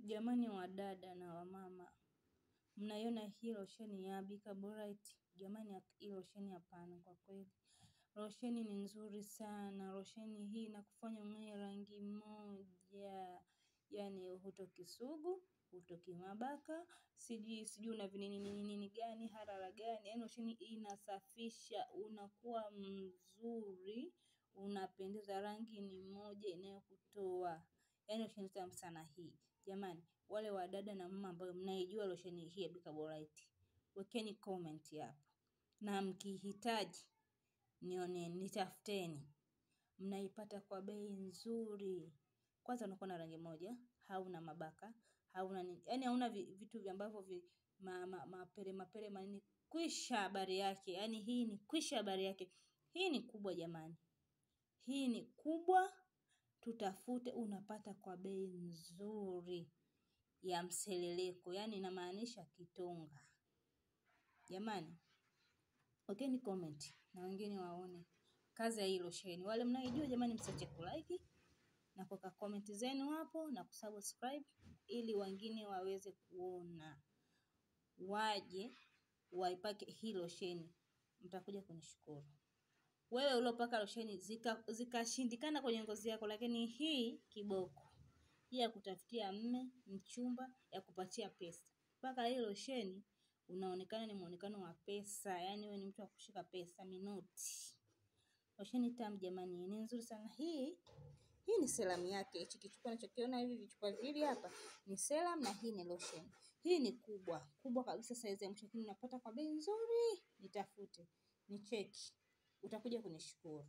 Jamani wa dada na wamama, mnaiona hii losheni ya Bika Bright? Jamani, hii losheni hapana, kwa kweli losheni ni nzuri sana. Losheni hii inakufanya ung'ae rangi moja, yaani hutoki sugu, hutoki mabaka, sijui una vinini nini nini gani, harara gani. Yaani losheni inasafisha, unakuwa mzuri, unapendeza, rangi ni moja inayokutoa. Yaani losheni tamu sana hii. Jamani, wale wa dada na mama ambao mnaijua losheni hii ya Bika Bright, wekeni comment hapo, na mkihitaji nioneni, nitafuteni. Mnaipata kwa bei nzuri. Kwanza unakuwa na rangi moja, hauna mabaka, hauna nini, yaani hauna vitu ambavyo mapere mapere manini. Kwisha habari yake. Yaani hii ni kwisha habari yake. Hii ni kubwa jamani, hii ni kubwa. Tutafute, unapata kwa bei nzuri ya mseleleko, yaani inamaanisha kitonga. Jamani, wekeni comment na wengine waone kazi ya hii losheni. Wale mnaijua jamani, msiache kulike na kuweka comment zenu hapo na kusubscribe ili wengine waweze kuona, waje waipake hii losheni, mtakuja kunishukuru. Wewe uliopaka losheni zikashindikana kwenye ngozi yako, lakini hii kiboko hii ya kutafutia mme, mchumba, ya kupatia pesa. Paka hii losheni unaonekana ni muonekano wa pesa, yaani wewe ni mtu wa kushika pesa minoti. Losheni tamu jamani, ni nzuri sana hii. Hii ni serum yake. Hichi kichupa unachokiona hivi vichupa viwili hapa ni serum na hii ni lotion. Hii ni kubwa, kubwa kabisa size ya mwisho, lakini unapata kwa bei nzuri. Nitafute, nicheki, utakuja kunishukuru.